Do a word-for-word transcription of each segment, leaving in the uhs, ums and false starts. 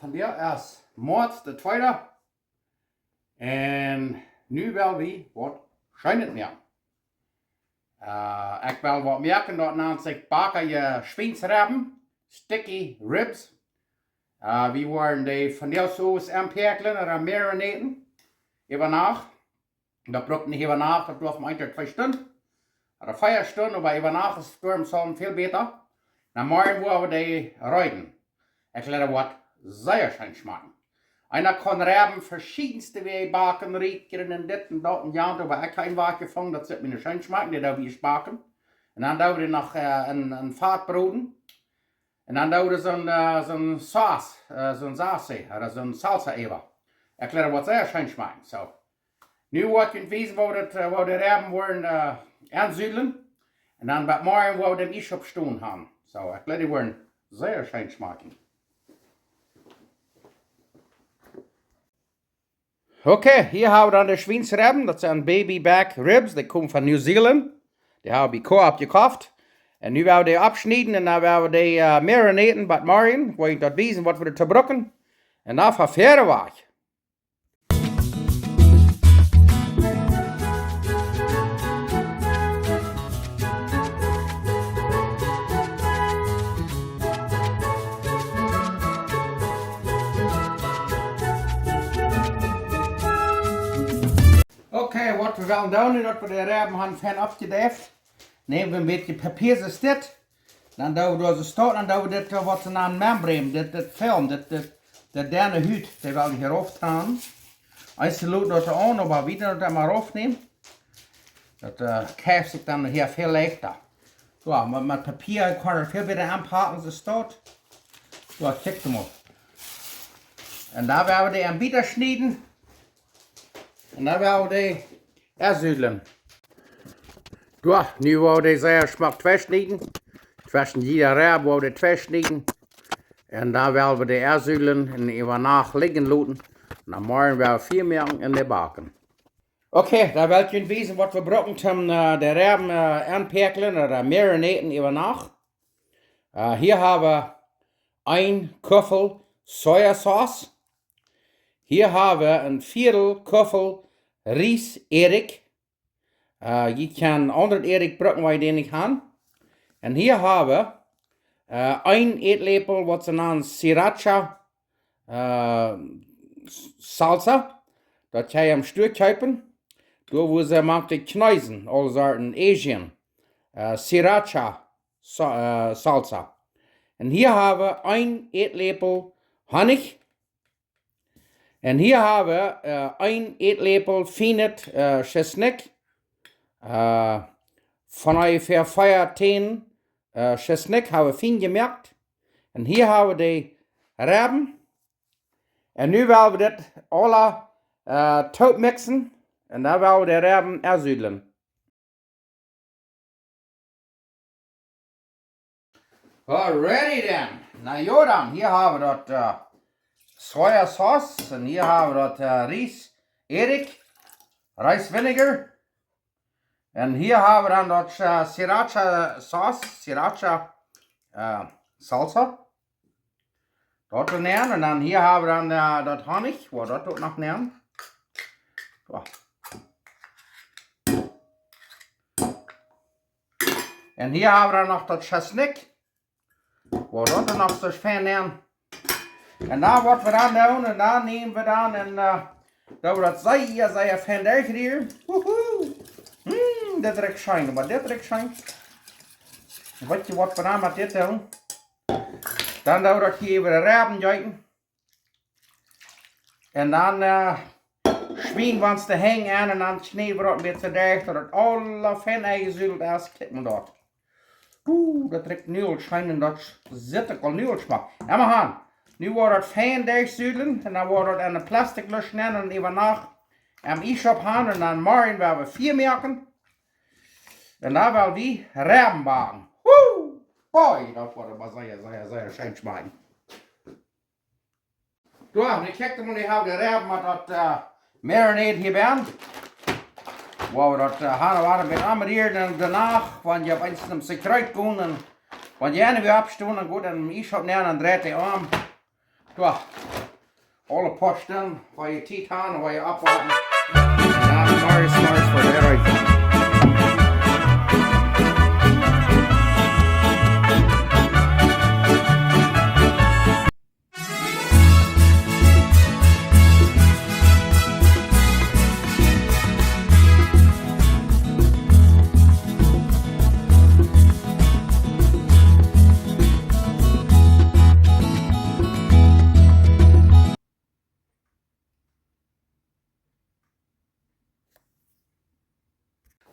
Vondoag es Moaz de tweede. Un nu well wie waut Scheenet moaken. Äh, ekj well waut moaken, daut nant sikj Backa Schwiensrebben, sticky ribs. Äh, wie woaren dee vondoag soo aus enpäakjlen ooda marinaten. Äwa Nacht. Daut brukt nich äwa Nacht, daut brukt een ooda twee Stunden. Ooda vea Stunden, oba äwa Nacht es daut doarom soo väl bäta. Dan morjen woa wie dee reeden. Ekj jleew daut woat sea scheen schmakjen. Eena kaun Rebben veschiedenste Wäaj backen, riekjren un dit un daut un jant, oba ekj hab een Wajch jefungen, daut sitt mie nu scheen schmakjen, dee doo wie ieescht backen. Un dan doo wie dee noch, äh, enn, enn Fat broden. Un dan doo wie soon, äh, soon Sauce, äh, soon Sauce, ooda soon Salsa äwa. Ekj jleew daut woat sea scheen schmakjen. Soo. Nu woa ekj junt wiesen, woo wie daut, äh, woo wie de Rebben woaren, äh, ensudlen. Un dan bat morjen woa wie dee em Iesschaup stonen haben. Soo, ekj jleew dee woaren sea scheen schmakjen. Okay, hia hab wie dan de Schwiensrebben. Daut sent baby back ribs. Dee komen von New Zealand. Dee hab wie bie Coop jekoft. Un nu woa wie dee aufschnieden un dan woa wie dee, äh, marinaten bat morjen. Woa ekj junt daut wiesen, waut wie doatoo brucken. Un dan fa väaren wajch. Okay, waut wie wellen doonen, nu daut wie de Rebben haben fein aufjedeift, näm wie een bät Papia, soo aus dit. Dan doo wie doa soo stonen, dan doo wie dit, äh, waut see nanen membrane, dit, dit Film, dit, dit, dit denne Hut, dee well wie hia rauf doonen. Ieescht lot wie daut aun, oba wie doonen daut emma rauf nämen. Daut, äh, kjricht sikj dan hia väl leichta. Soo, met, met Papia kaun daut väl bäta aunpacken, soo aus daut. Soo, kjikj mol. Un dan woa wie dee en Bieta schnieden. Un dan woa wie dee ensudlen. Jo, nu woa wie dee sea schmock tweschnieden. Tweschen jieda Reb woa wie dee tweschnieden. Un dan woa wie dee ensudlen un äwa Nacht lijen loten. Un dan morjen woa wie Fia moaken un dee backen. Okay, dan well ekj junt wiesen, waut wie brucken toom, äh, de Rebben, äh, enpäakjlen ooda marinaten äwa Nacht. Äh, hia hab wie een Kuffel Sojasauce. Hia hab wie een Viedel Kuffel Riesädikj. Äh, jie kjennen aundren Ädikj brucken, wan jie dän nich haben. Un hia hab wie, äh, een Ätläpel, waut see nanen Sriracha, äh, S-, Salsa. Daut kjenn jie em Stua kjeepen. Doa wua see mank de Kjneesen, aule Sorten Asian. Äh, Sriracha Sa-, äh, Salsa. Un hia hab wie een Ätläpel Honnich. Un hia hab wie, äh, een Ätläpel fienet, äh, Tschesnikj. Äh, von onjefäa veatieen, äh, Tschesnikj hab wie fien jemoakt. Un hia hab wie de Rebben. Un nu woa wie dit aula, äh, toop mixen. Un dan woa wie de Rebben ensudlen. Alrighty then. Na jo dan, hia hab wie daut, äh, Sojasauce un hia hab wie daut, äh, Riesädikj, Rice vinegar. Un hia hab wie dan daut, äh, Sriracha Sauce, Sriracha, äh, Salsa. Daut doa nenn. Un dan hia hab wie dan, äh, daut Honnich, woa daut uk noch nenn. Soo. Un hia hab wie dan noch daut Tschesnikj. Woa daut dan noch soo fein nenn. Un dan waut wie dan doonen, un dan näm wie dan un, äh, doo wie daut sea, sea fein derchrieren. Wuhu. Mm, dit rikjt scheen, oba dit rikjt scheen. Weet jie waut wie dan met dit doonen? Dan doo wie daut hia äwa de Rebben jeeten. Un dan, äh, schwind wie ons de Henj aun un dan kjnäd wie daut een bät derch, daut daut aula fein enjesudelt es. Kjikj mol daut. Uh, daut rikjt nu aul scheen un daut sitt uk aul nu aul schmock. Emma han. Nu woat daut fein derchsudlen un dan woat daut en een plastic Lusch nenn un äwa Nacht em Iesschaup han un dan morjen woa wie Fia moaken. Un dan woa wie Rebben backen. Woo! Boy, daut woat oba sea, sea, sea scheen schmakjen. Soo, nu kjikj mol, nu hab wie de Rebben met daut, äh, marinade hia bennen. Woa wie daut, äh, han, woa wie daut aunrieren un doano, wan jie opp eent em Sekret gonen un wan jie nu wada oppstonen, dan goot em Iesschaup nenn un dreit dee om. Jo, aule poa Stund, wua jie Tiet haben, wua jie oppwaken. Un dan morjes, morjes fa de Rööt.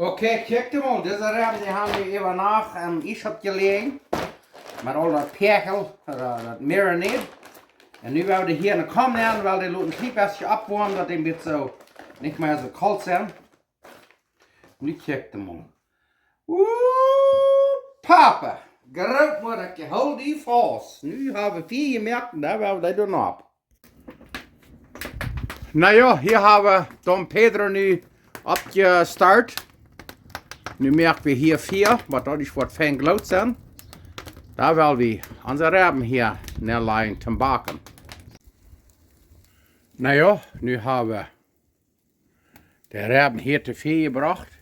Okay, kjikj mol, dise Rebben, dee haben wie äwa Nacht em Iesschaup jeläajen. Met aul daut Päakjel, äh, daut Marinade. Un nu woa wie dee hia enne Kom nämen, wiels dee loten een kjlien bät oppwoamen, daut dee een bät soo, nich mea soo kolt sent. Nu kjikj mol. Ooh, Papa, Grootmudakje, hool die faust. Nu haben wie Fia jemoakt un dan woa wie dee doa nopp. Na jo, hia haben wie Don Pedro nu oppjestart. Nu moak wie hia Fia, oba daut es waut fein Gloot sent. Dan woa wie onse Rebben hia nenlajen toom backen. Na jo, nu haben wie de Rebben hia to Fia jebrocht.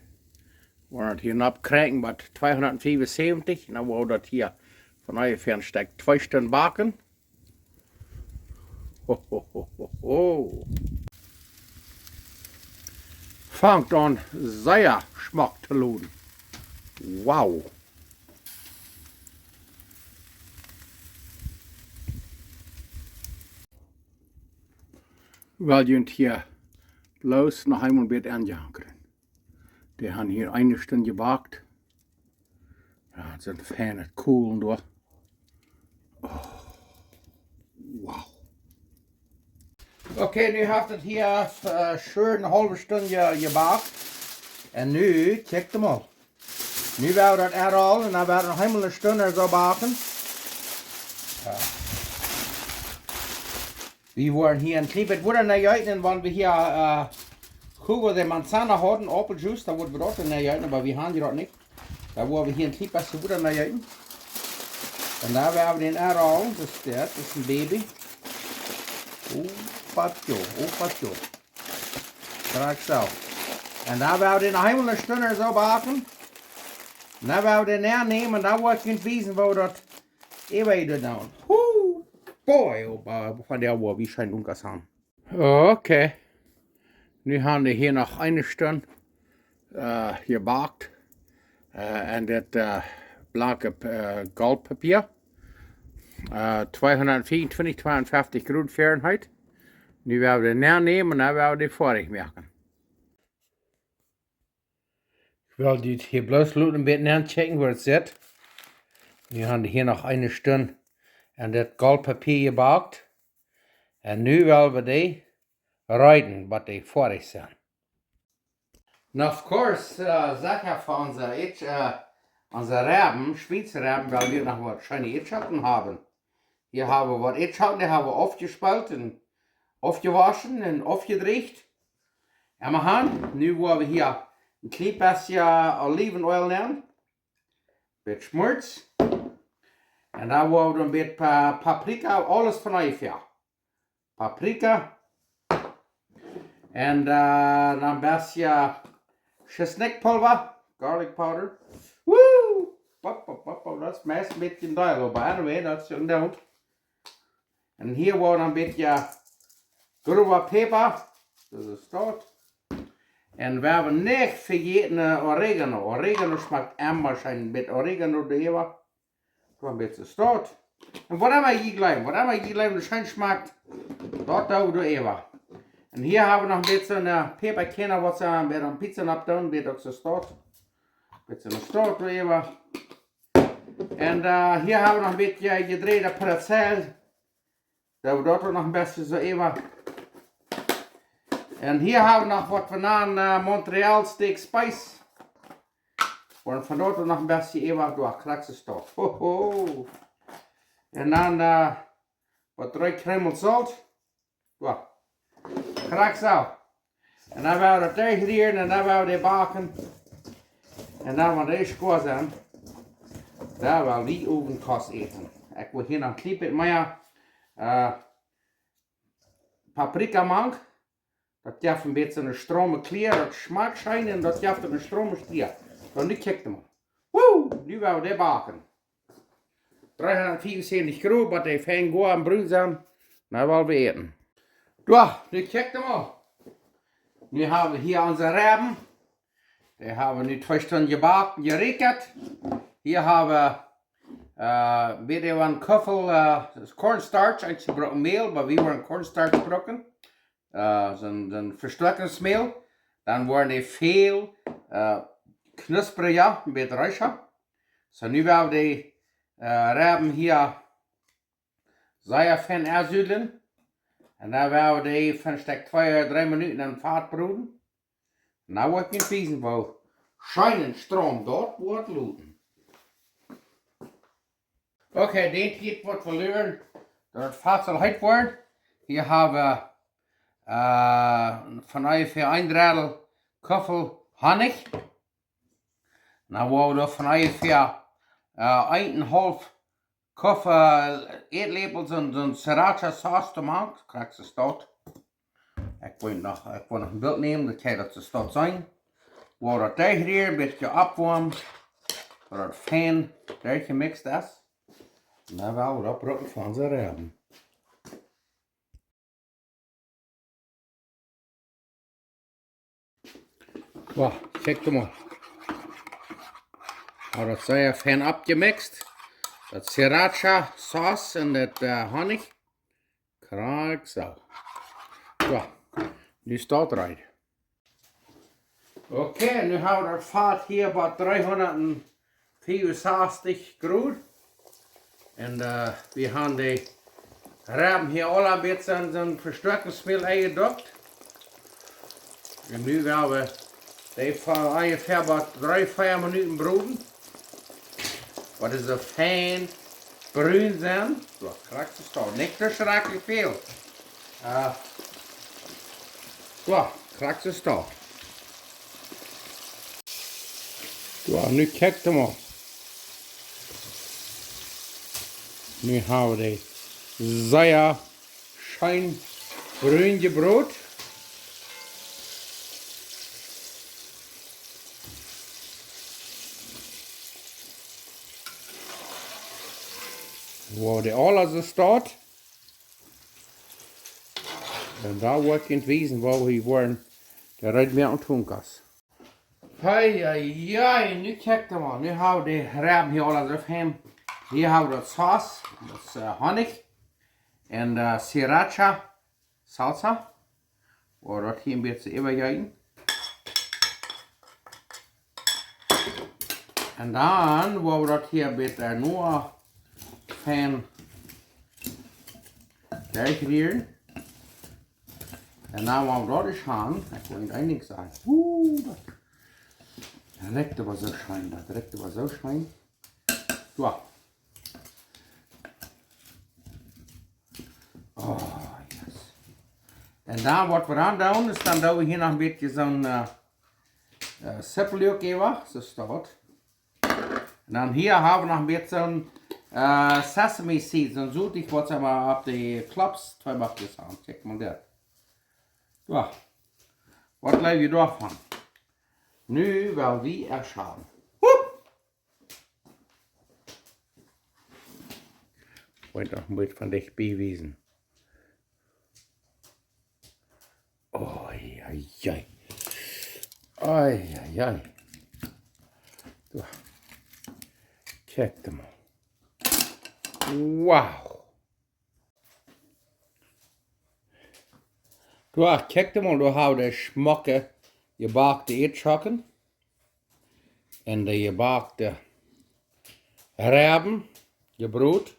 Woaren daut hia nopp kjrieen bat tweehundatfiefunsäwentich. Dan woa wie daut hia von onjefäa een Stekj twee Stund backen. Ho, ho, ho, ho, ho. Fangt aun sea schmock to loden. Wow. Woa wie hia bloos noch eemol een bät aunjankren. Dee haben hia eene Stund jebackt. Jo, daut sent feine Kolen doa. Oh, wow. Okay, nu haft daut hia, äh, schmock eene haulwe Stund je-, jebackt. Un nu, kjikj mol. Nu woa wie daut errollen un dan woa wie noch eemol eene Stund soo backen. Jo. Wie woaren hia een kjlien bät Wota nenjeeten, wiels wie hia, äh, jugo de manzana hauden, Aupeljuice, dan wudden wie daut nenjeeten, oba wie haben daut nich. Dan woa wie hia een kjlien bät Wota nenjeeten. Un dan woa wie dän errollen, daut es daut, daut es een Baby. Oh, Patjo, oh, Patjo. Krakjt soo. Un dan woa wie dän noch eemol eene Stund soo backen. Un dan woa wie dän nenämen un dan woa ekj junt wiesen, woo wie daut äwa doonen. Hoo, boy, oh, boy, von dee woa wie scheen Unkas haben. Okay. Nu haben wie hia noch eene Stund, äh, jebackt. Äh, un dit, äh, blanke, äh, Goltpapia. Äh, tweehundatfiefuntwintich, tweehundatfiefuntwintich Grod Fahrenheit. Nu woa wie dän nenämen un dan woa wie dee foadich moaken. Ekj well dit hia bloos loten een bät nenkjikjen, woo daut sitt. Nu haben wie hia noch eene Stund aun dit Goltpapia jebackt. Un nu woa wie dee reeden, waut dee foadich sent. And of course, äh, secha fa onse Eat-, äh, onse Rebben, Schwiensrebben, woa wie noch waut scheene Eadschocken haben. Hia haben wie waut Eadschocken, dee haben wie aufjespeelt un aufjewoschen un aufjedrieecht. Un wie haben, nu woa wie hia een kjlien bät Olivenöl nämen. Bät Schmolz. Un dan woa wie dan bät Pa-, Paprika, aules von onjefäa. Paprika. Un, äh, dan een bät Schisnikpulwa, garlic powder. Woo! Pop, pop, pop, pop, daut es meist een bät dol, oba anyway, daut es je doot. Un hia woa wie een bät growa Päpa. Daut es daut. Un wie haben nich vejäten, äh, Oregano. Oregano schmakjt emma scheen, een bät Oregano doaräwa. Doa een bät staut. Un waut emma jie jleewen, waut emma jie jleewen, daut scheen schmakjt, daut doo wie doaräwa. Un hia haben wie noch een bät, äh, Päpakjarna, waut see bie de Pizza oppdoonen, bät uk soo staut. Bät staut doaräwa. Un, äh, hia haben wie noch een bät jedräajde Pretzel. Doo wie daut noch een bät soo äwa. Un hia haben wie noch waut wie nanen, äh, Montreal Steak Spice. Un von daut noch een bät äwa, doa, krakjt soo staut. Ho, ho. Un dan, äh, waut dree Kjreemels Solt. Doa. Krakjt soo. Un dan woa wie daut derchrieren un dan woa wie dee backen. Un dan, wan dee goa sent, dan woa wie Owenkost äten. Ekj well hia noch een kjlien bät mea, äh, Paprika mank. Daut jeft een bät eene strome Klia, daut schmakjt scheen un daut jeft eene strome Klia. Soo, nu kjikj mol. Woo, nu woa wie dee backen. Dreehundatfiefunsäwentich Grod, bat dee fein goa un brun sent. Nu woa wie äten. Soo, nu kjikj mol. Nu hab wie hia onse Rebben. Dee hab wie nu twee Stunden jebackt un jeräakjat. Hia hab wie, äh, wada een Kuffel, äh, cornstarch, eejentlich bruck wie Mäl, oba wie wellen cornstarch brucken. Äh, soo een, soo een Vestoakjungsmäl. Dan woaren dee väl, äh, knuspricha, een bät reecha. Soo, nu woa wie dee, äh, Rebben hia sea fein ensudlen. Un dan woa wie dee fa een Stekj twee ooda dree Minuten em Fat broden. Nu woa ekj junt wiesen, woo scheen un strom daut woat loten. Okay, dän Tiet woat wie luaren, daut daut Fat saul heet woaren. Hia hab wie, äh, von onjefäa een Drettel Kuffel Honnich. Nu woa wie doa von onjefäa, äh, een un een haulf Kuffel Ätläpel soo een, soo een Sriracha Sauce to moaken, krakjt soo aus daut. Ekj well noch, ekj well noch een Bilt nämen, daut jie daut soo aus daut seenen. Woa wie daut derchrieren, een bät oppwoamen, daut daut fein derchjemixt es. Un dan woa wie daut brucken fa onse Rebben. Soo, kjikj mol. Woat daut sea fein oppjemixt. Daut Sriracha Sauce un daut, äh, Honnich. Krakjt soo. Soo, nu steit daut reed. Okay, nu hab wie daut Fat hia bie dreehundatfiefunsastich Grod. Un, äh, wie haben dee Rebben hia aul een bät enn soo een Vestoakjungsmäl enjedukt. Un nu woa wie dee fa onjefäa bat dree, vea Minuten broden. Waut dee soo fein brun sent. Soo, krakjt soo steit. Nich too schrakjlich väl. Äh, soo, krakjt soo steit. Soo, nu kjikj mol. Nu hab wie dee sea scheen brun jebrot. Woo dee aules soo steit. Un dan woa ekj junt wiesen, woo wie woaren de Rebben aun tunkas. Hei, hei, hei, nu kjikj mol. Nu hab wie de Rebben hia aul opp hem. Hia hab wie daut Sauce, daut, äh, Honnich. Un, äh, Sriracha Salsa. Woa wie daut hia een bät äwajeeten. Un dan woa wie daut hia een bät, äh, noch fein derchrieren. Un dan woa wie daut ieescht han. Ekj well junt een Dinkj sajen. Oeh, daut, daut rikjt oba soo scheen. Daut rikjt oba soo scheen. Soo. Oh, yes. Un dan waut wie dan doonen, es dan doo wie hia noch een bät soo een, äh, äh, Sipeljoakj äwa, soo steit. Un dan hia hab wie noch een bät soo een, äh, sesame seeds, soo een Sult, waut see mau opp de Klops twee Bakjes han. Kjikj mol dit. Soo. Waut jleew jie doavon? Nu woa wie ieescht han. Hup! Well noch een bät von dicht bie wiesen. Oi, oi, oi. Oi, oi, oi. Soo. Kjikj mol. Wow. Soo, kjikj mol, doa hab wie de schmocke jebackte Ieedschocken. Un de jebackte Rebben, jebrot.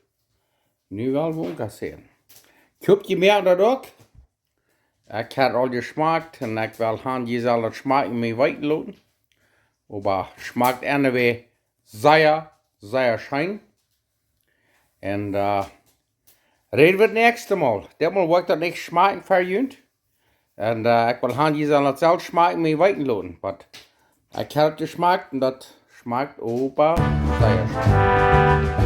Nu woa wie unkassieren. Ekj hop, jie moaken daut uk. Ekj hab aul jeschmakt un ekj well han, jie sellen daut schmakjen, mie weeten loten. Oba schmakjt anyway sea, sea scheen. Un, äh, räd wie daut näakjste Mol. Dit Mol woa ekj daut nich schmakjen fa junt. Un, äh, ekj well han, jie sellen daut selfst schmakjen, mie weeten loten. Oba ekj hab jeschmakt un daut schmakjt oba sea scheen.